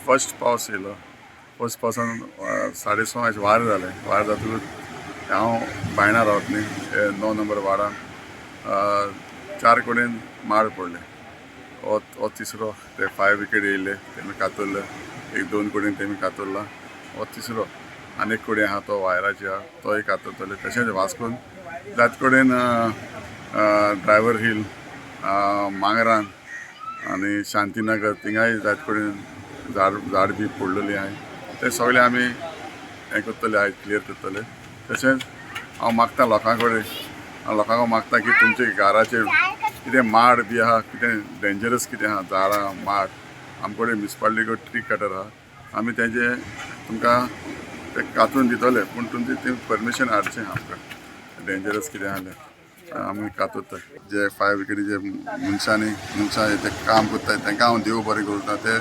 First पावस येयलो. First पावसान 6:30 वारें जालें. वारें जातकूच हांव बायणा रावत न्ही, 9 नंबर वार्डान चार कडेन माड पडले. हो हो तिसरो. ते फायर ब्रिगेड येयले, तेमी कातरले. एक दोन कडेन तेमी कातरला. हो तिसरो. आनी एक कडेन आहा, तो वायराचे आहा, तोय कातरतले. तशेंच वास्कोन जात कडेन, ड्रायवर हिल, मांगरान आनी शांतीनगर, थिंगाय जात कडेन झाड झाड बी पडलेली आहाय. ते सगळे आमी हें करतले आयज, क्लियर करतले. तशेंच हांव मागता लोकां कडेन, हांव लोकांक मागता की तुमचे घराचेर कितें माड बी आहा, कितें डेंजरस कितें आहा, झाडां माड, आमचे कडेन म्युनिसिपालिटी ट्री कटर आहा. आमी तेजे तुमकां ते कातरून दितले, पूण तुमचें तें परमिशन हाडचें आमकां. डेंजरस कितें आसलें आमी कातरता. जे फायर ब्रिगेडीचे मनशांनी, मनशां ते काम करता, तांकां हांव देव बरें करता. ते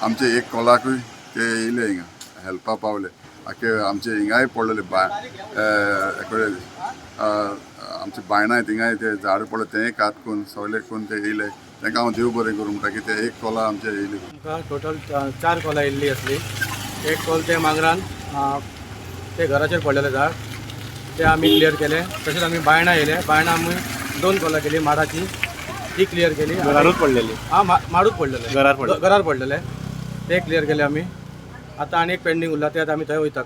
आमचे एक कॉलाकूय ते येयले, हिंगा हेल्पाक पावले. आखे आमचे हिंगाय पडलेले, कडेन आमचे बायणाय, थिंगाय ते झाड पडले, तेंय कात करून सगळे करून ते येयले. तांकां हांव देव बरें करूं म्हणटा की ते एक कॉला आमचे येयले. आमकां टोटल चार कॉलां येयल्ली आसली. एक कॉल ते मांगरान ते घराचेर पडलेले झाड, ते आमी क्लियर केले. तशेंच आमी बायणा येयले. बायणा आमी दोन कॉलां केली माडाची, ती क्लियर केली. घरारूच पडलेली? हा, माडूच पडलेले. घरार पडलेले. घरार पडलेले, ते क्लियर केले आमी. आतां आनी एक पेंडींग उरला, ते आतां आमी थंय वयता.